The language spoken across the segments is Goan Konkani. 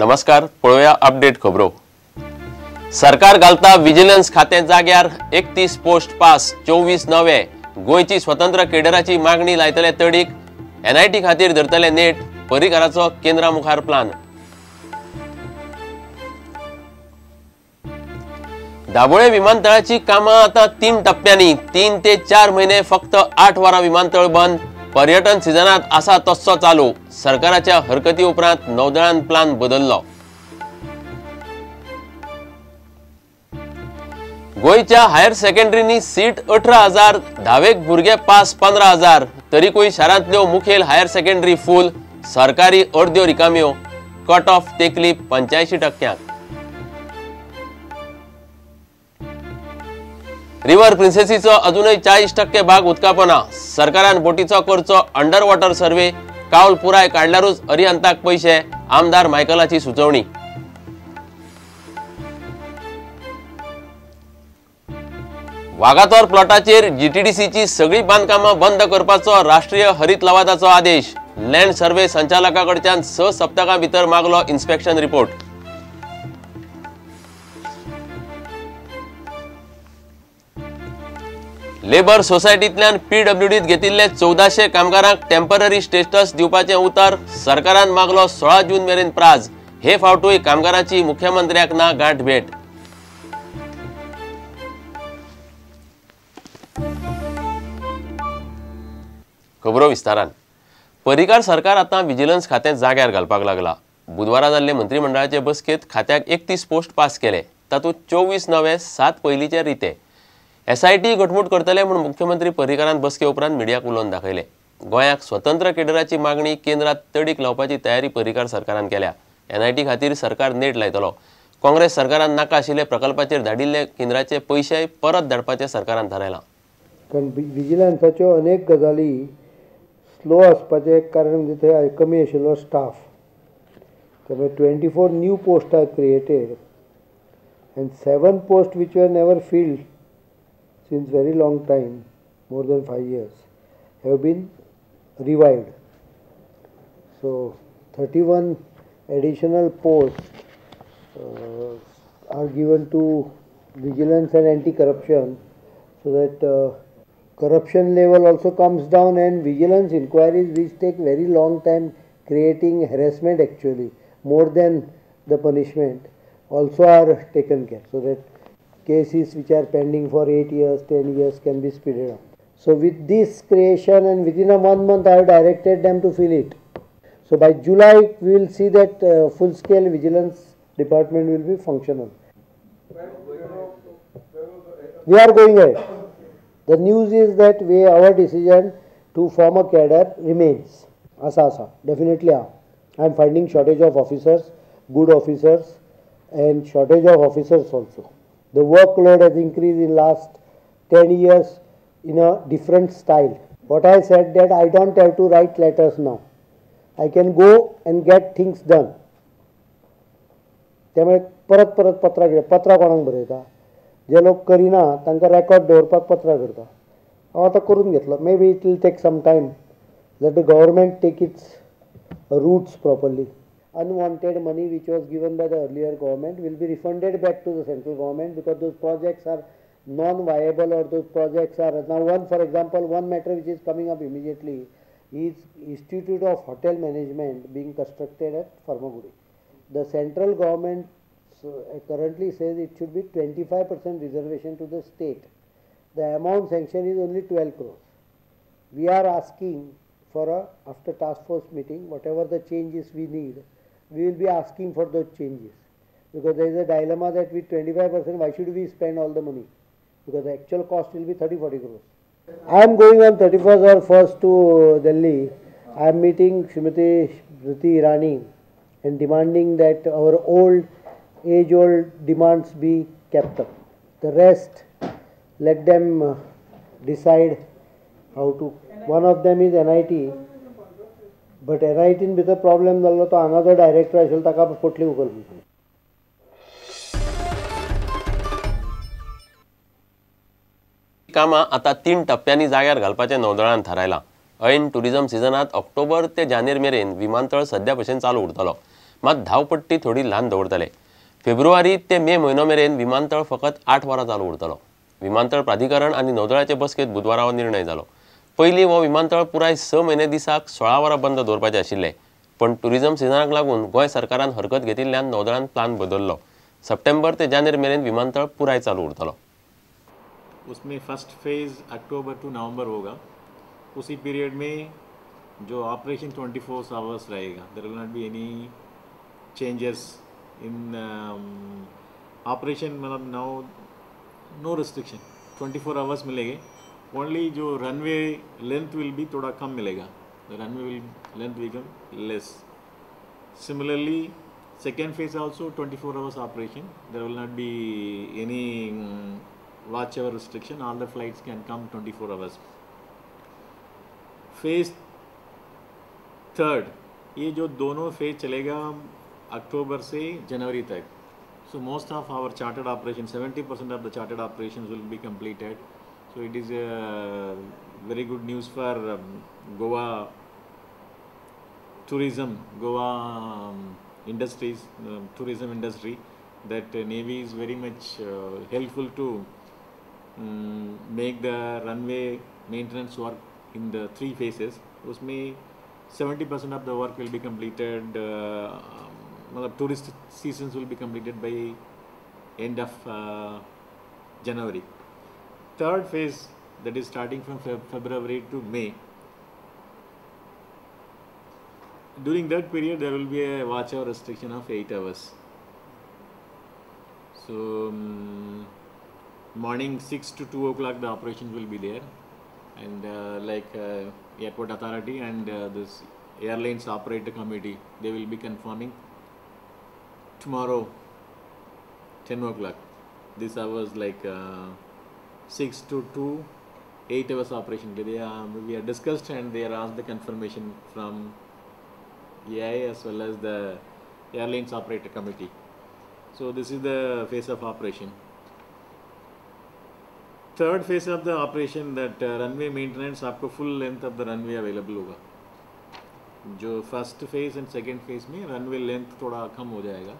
नमस्कार, पळोवया अपडेट खबरो। सरकार घालता विजिलन्स खातें जाग्यार, 31 पोस्ट पास, 24 नवे। गोंयची स्वतंत्र केडराची मागणी लायतले तडीक, एनआयटी खातीर धरतले नेट, पर्रीकाराचो केंद्रा मुखार प्लान। दाबोळे विमानतळाची कामां आतां 3 टप्प्यांनी, 3 ते 4 म्हयने फक्त 8 वरां विमानतळ बंद। पर्यटन सिजनात आसा तस्सो चालू। सरकाराच्या हरकती उपरांत नौदळान प्लान बदललो। गोंयच्या हायर सेकंडरीनी सीट 18,000, धावेक भुरगे पास 15,000, तरीकूय शारांतल्यो मुखेल हायर सेकंडरी फूल, सरकारी अर्द्यो रिकाम्यो, कट ऑफ तेकली 85%। रिव्हर प्रिन्सेसीचो अजूनय 40% भाग उदकापना। सरकारान बोटीचो करचो अंडर वॉटर सर्वे, कावल पुराय काडल्यारूच अरिहंताक पयशे, आमदार मायकलाची सुचोवणी। वागातोर प्लॉटाचेर जीटीडीसीची सगळी बांदकामां बंद करपाचो राष्ट्रीय हरित लवादाचो आदेश। लँड सर्वे संचालका कडच्यान 6 सप्तकां भितर मागलो इन्स्पेक्शन रिपोर्ट। लेबर सोसायटींतल्यान पीडब्ल्यूडीत घेतिल्ले 1400 कामगारांक टेम्पररी स्टेटस दिवपाचें उतर सरकारान मागलो 16 जून मेरेन प्राज। हे फावटूय कामगारांची मुख्यमंत्र्याक ना गांठ भेट। खबरो विस्तारान। पर्रीकार सरकार आतां विजिलन्स खातें जाग्यार घालपाक लागला। बुधवारा जाल्ले मंत्रीमंडळाचे बसकेंत खात्याक 31 पोस्ट पास केले, तातूंत 24 नवे, 7 पयलींचे रिते। एसआयटी घटमूट करतले म्हूण मुख्यमंत्री पर्रीकारान बसके उपरांत मिडियाक उलोवन दाखयले। गोंयाक स्वतंत्र केडराची मागणी केंद्रात तडीक लावपाची तयारी पर्रीकार सरकारान केल्या। एनआयटी खातीर सरकार नेट लायतलो। काँग्रेस सरकारान नाका आशिल्ले प्रकल्पाचेर धाडिल्ले केंद्राचे पयशे परत धाडपाचें सरकारान थारायलां। कारण विजिलन्साच्यो अनेक गजाली स्लो आसपाचें एक कारण म्हणजे थंय कमी आशिल्लो स्टाफ। त्यामुळे 24 new post are created and 7 post which were never filled since very long time, more than 5 years, have been revived. So 31 additional posts are given to vigilance and anti-corruption, so that corruption level also comes down and vigilance inquiries which take very long time, creating harassment actually more than the punishment, also are taken care, so that cases which are pending for 8 years, 10 years can be speeded up. So with this creation and within a 1 month I have directed them to fill it. So by July we will see that full scale vigilance department will be functional. We are going ahead. The news is that our decision to form a cadre remains. Asa asa, definitely. I am finding shortage of officers, good officers, and shortage of officers also. The workload has increased in last 10 years in a different style. What I said that I don't have to write letters now. I can go and get things done. त्यामुळे परत परत पत्रां कितें पत्रां कोणाक बरयता, जे लोक करिना तांकां रेकॉर्ड दवरपाक पत्रां करता। हांव आतां करून घेतलो। Maybe it will take some time. Let the government take its roots properly. Unwanted money which was given by the earlier government will be refunded back to the central government, because those projects are non-viable or those projects are now one, for example, one matter which is coming up immediately is Institute of Hotel Management being constructed at Farmagudi. The central government currently says it should be 25% reservation to the state. The amount sanctioned is only 12 crores. We are asking for a, after task force meeting, whatever the changes we need, we will be asking for those changes, because there is a dilemma that with 25% why should we spend all the money, because the actual cost will be 30-40 crores. I am going on 31st or 1st to Delhi. I am meeting Srimati Smriti Irani and demanding that our old age-old demands be kept up. The rest, let them decide how to. One of them is NIT, but NIT भितर प्रॉब्लेम जाल्लो तो हांगा जो डायरेक्टर आशिल्लो ताका पोटली उखल। कामां आतां 3 टप्प्यांनी जाग्यार घालपाचें नौदळान थारायलां। ऐन टुरिझम सिजनांत ऑक्टोबर ते जानेर मेरेन विमानतळ सद्या भशेन चालू उरतलो। मात धांवपट्टी थोडी ल्हान दवरतले. फेब्रुवारी ते मे म्हयनो मेरेन विमानतळ फकत 8 वरां चालू उरतलो. विमानतळ प्राधिकरण आनी नौदळाचे बसकेंत बुधवारा हो निर्णय जालो. पयलीं हो विमानतळ पुराय 6 म्हयने दिसाक 16 वरां बंद दवरपाचें आशिल्लें, पण टुरिझम सिजनाक लागून गोंय सरकारान हरकत घेतिल्ल्यान नौदळान प्लान बदललो. सप्टेंबर ते जानेर मेरेन विमानतळ पुराय चालू उरतलो. उसमें फर्स्ट फेज अक्टूबर टू नवंबर होगा. उसी पीरियड में जो ऑपरेशन 24 आवर्स रहेगा. There will not be any changes in operation, मतलब now no restriction, 24 hours मिलेंगे. ओनली जो रनवे लेंथ will be थोड़ा कम मिलेगा, runway will length become less. Similarly second phase also 24 hours operation. There will not be any watch hour restriction. All the flights can come 24 hours. Phase third, ये जो दोनों फेज चलेगा अक्टूबर से जनवरी तक. So most of our chartered operation, 70% of the chartered operations will be completed. So it is a very good news for Goa tourism, Goa industries, tourism industry, that Navy is very much helpful to make the runway maintenance work in the 3 phases. उसमें 70% of the work will be completed, मतलब tourist seasons will be completed by end of January. Third phase, that is starting from February to May. During that period there will be a watch hour restriction of 8 hours. So morning 6 to 2 o'clock the operation will be there, and like airport authority and this airlines operator committee, they will be confirming tomorrow 10 o'clock. This hours like 6 to 2, 8 hours operation. They are, we are discussed and they are asked the confirmation from AI as well as the airlines operator committee. So this is the phase of operation. Third phase of the operation, that runway maintenance, आपको full length of the runway available होगा. जो first phase and second phase में runway length थोड़ा कम हो जाएगा.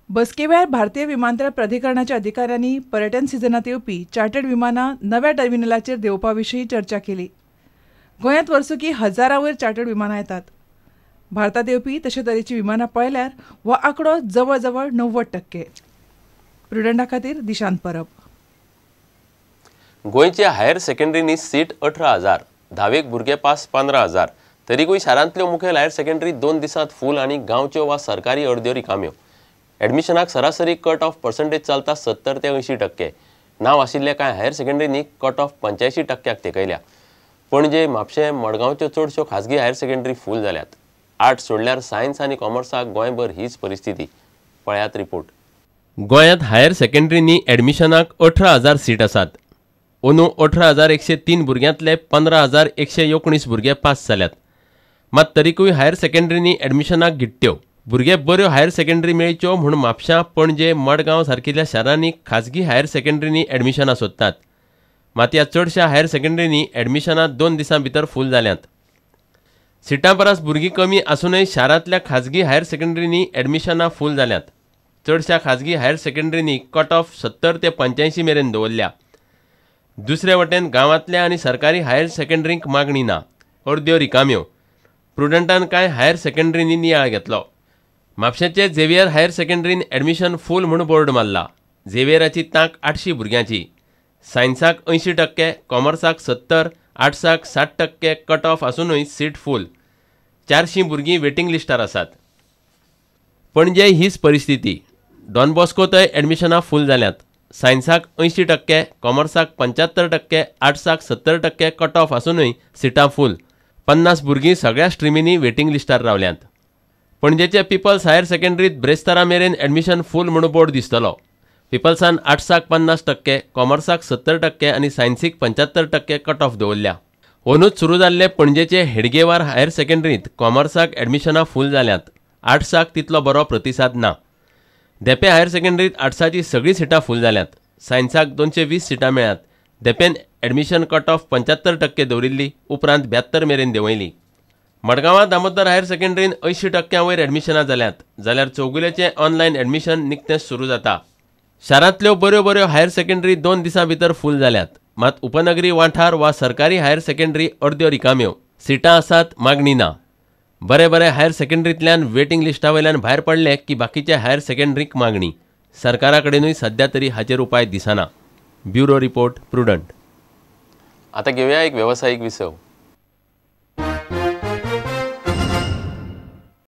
बसके वेळार भारतीय विमानतळ प्राधिकरणाच्या अधिकाऱ्यांनी पर्यटन सिजनात येवपी चार्टर्ड विमानां नव्या टर्मिनलाचेर देंवपा विशीं चर्चा केली. गोंयांत वर्सुकी हजारां वयर चार्टर्ड विमानां येतात. भारतात येवपी तशे तरेची विमानां पळयल्यार हो आंकडो जवळ जवळ 90%. प्रुडंटा खातीर दिशांत परब. गोंयच्या हायर सेकंडरीनी सीट 18,000, धावेक भुरगे पास 15,000. तरीकूय शारांतल्यो मुखेल हायर सेकंडरी 2 दिसांत फूल आनी गांवच्यो वा सरकारी अर्द्यो रिकाम्यो. एडमिशनाक सरासरी कट ऑफ पर्संटेज चलता 70 ते 80%. नांव आशिल्ल्या कांय हायर सेकंडरींनी कट ऑफ 85% तेंकयल्या. पणजे, म्हापशें, मडगांवच्यो चडश्यो खाजगी हायर सेकंडरी फूल जाल्यात. आर्ट्स सोडल्यार सायन्स आनी कॉमर्साक गोंयभर हीच परिस्थिती. पळयात रिपोर्ट. गोंयांत हायर सेकंडरींनी एडमिशनाक 18,000 सीट आसात. अंदू 18,103 भुरग्यांतले 15,119 भुरगे पास जाल्यात. मात तरीकूय हायर सेकंडरींनी एडमिशनाक घिट्ट्यो. भुरगे बऱ्यो हायर सेकंडरी मेळच्यो म्हूण म्हापशां, पणजे, मडगांव सारकिल्ल्या शारांनी खाजगी हायर सेकंडरींनी एडमिशनां सोदतात. मात ह्या चडश्या हायर सेकंडरींनी एडमिशनां 2 दिसां भितर फूल जाल्यांत. सिटां परस भुरगीं कमी आसूनय शारांतल्या खाजगी हायर सेकंडरींनी एडमिशनां फूल जाल्यांत. चडश्या खाजगी हायर सेकंडरींनी कट ऑफ 70 ते 85 मेरेन दवरल्या. दुसरे वटेन गांवांतल्या आनी सरकारी हायर सेकंडरींक मागणी ना, अर्द्यो रिकाम्यो. प्रुडंटान कांय हायर सेकंडरींनी नियाळ घेतलो. म्हापशेंचे झेवियर हायर सेकंडरीन एडमिशन फूल म्हूण बोर्ड मारला. झेवियराची तांक 800 भुरग्यांची. सायन्साक 80%, कॉमर्साक 70, आर्ट्साक 60% कट ऑफ आसूनय सीट फूल. 400 भुरगीं वेटिंग लिस्टार आसात. पणजे हीच परिस्थिती. डॉन बॉस्कोतय एडमिशनां फूल जाल्यांत. सायन्साक 80%, कॉमर्साक 75%, आर्ट्साक 70% कट ऑफ आसूनय सिटां फूल. 50 भुरगीं सगळ्या स्ट्रिमींनी वेटिंग लिस्टार रावल्यांत. पणजेचे पिपल्स हायर सेकंडरीत ब्रेस्तारा मेरेन एडमिशन फूल म्हूण बोर्ड दिसतलो. पिपल्सान आर्ट्साक 50%, कॉमर्साक 70% आनी सायन्सीक 75% कट ऑफ दवरल्या. अंदूच सुरू जाल्ले पणजेचे हेडगेवार हायर सेकंडरींत कॉमर्साक एडमिशनां फूल जाल्यांत. आर्ट्साक तितलो बरो प्रतिसाद ना. धेंपे हायर सेकंडरीत आर्ट्साची सगळीं सिटां फूल जाल्यांत. सायन्साक 220 सिटां मेळ्ळ्यात. धेंपेन एडमिशन कट ऑफ 75% दवरिल्ली, उपरांत 72 मेरेन देंवयली. मडगांवां दामोदर हायर सेकंडरीन 80% वयर एडमिशनां जाल्यांत, जाल्यार चौगुलेचें ऑनलायन एडमिशन निकतेंच सुरू जाता. शारांतल्यो बऱ्यो बऱ्यो हायर सेकंडरी 2 दिसां भितर फूल जाल्यात. मात उपनगरी वाठार वा सरकारी हायर सेकंडरी अर्द्यो रिकाम्यो. सिटां आसात, मागणी ना. बरे बरे हायर सेकंडरींतल्यान वेटिंग लिस्टा वयल्यान भायर पडले की बाकीच्या हायर सेकंडरीक मागणी. सरकारा कडेनूय सध्या तरी हाचेर उपाय दिसना. Bureau report, Prudent. आतां घेवया एक वेवसायीक विसव.